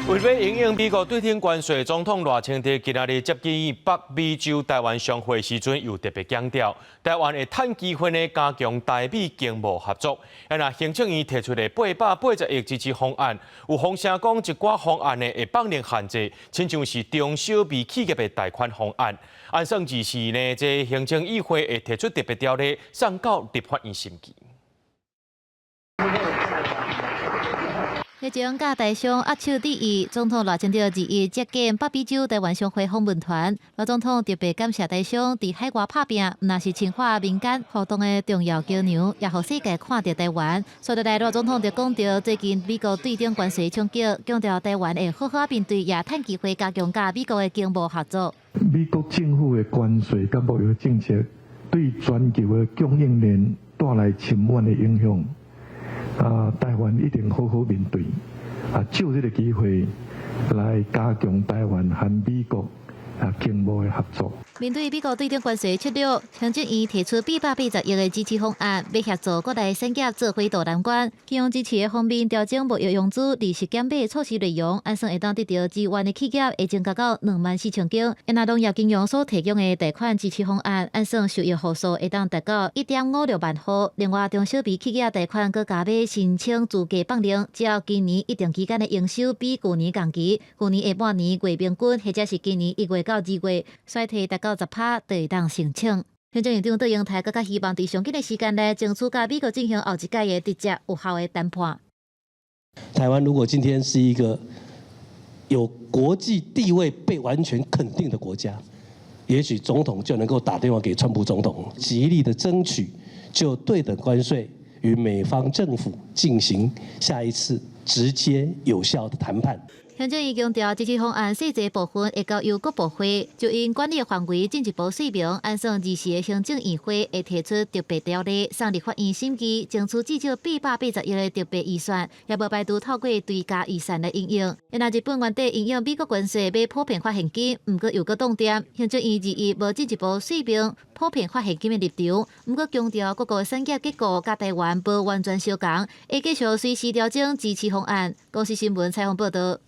為欲因應美國對等關稅，總統賴清德今仔日接見北美洲台灣商會時陣，又特別強調，台灣會趁機會呢加強台美經貿合作。啊，若行政院提出的880億支持方案，有風聲講一寡方案呢會放寬限制，親像是中小微企業的貸款方案。按算二四呢，這行政議會會提出特別條例，送到立法院審議。日前佮台商握手致意，總統賴清德21接見北美洲台灣商會訪問團。賴總統特別感謝台商佇海外拍拚，毋但是深化民間互動的重要橋梁，也予世界看著台灣。所以來賴總統就講著最近美國對等關稅衝擊，強調台灣會好好面對，也趁機會加強佮美國的經貿合作。美國政府的關稅佮貿易政策對全球的供應鏈帶來深遠的影響。啊，台灣一定好好面對，啊，藉這個機會來加強台灣和美國啊經貿的合作。面對美國對等關稅策略，行政院提出880億的支持方案，欲協助國內產業做伙渡難關。金融支持的方面，調整貿易融資利息減免措施內容，按算會當得著支援的企業會增加到24,000間。若農業金融所提供的貸款支持方案，按算受益戶數會當達到1.56萬戶。另外，中小微企業貸款閣加碼申請資格放寬，只要今年一定期間的營收比舊年仝期，舊年下半年月平均或者是今年1月到2月衰退達到10%，就會當申請。行政院長卓榮泰閣較希望佇上緊的時間內，爭取佮美國進行後一屆的直接有效的談判。台灣如果今天是一個有國際地位被完全肯定的國家，也許總統就能夠打電話給川普總統，極力的爭取就對等關稅與美方政府進行下一次直接有效的談判。行政院強調，支持方案細節部分會交由各部會就𪜶管理範圍進一步說明。按算24的行政院會會提出特別條例，送立法院審議，爭取至少880億的特別預算，也無排除透過追加預算來應用。若日本原底因應美國關稅欲普遍發現金，毋過又閣凍定。行政院21無進一步說明普遍發現金的立場，毋過強調各國產業結構佮台灣無完全相仝，會繼續隨時調整支持方案。公視新聞採訪報導。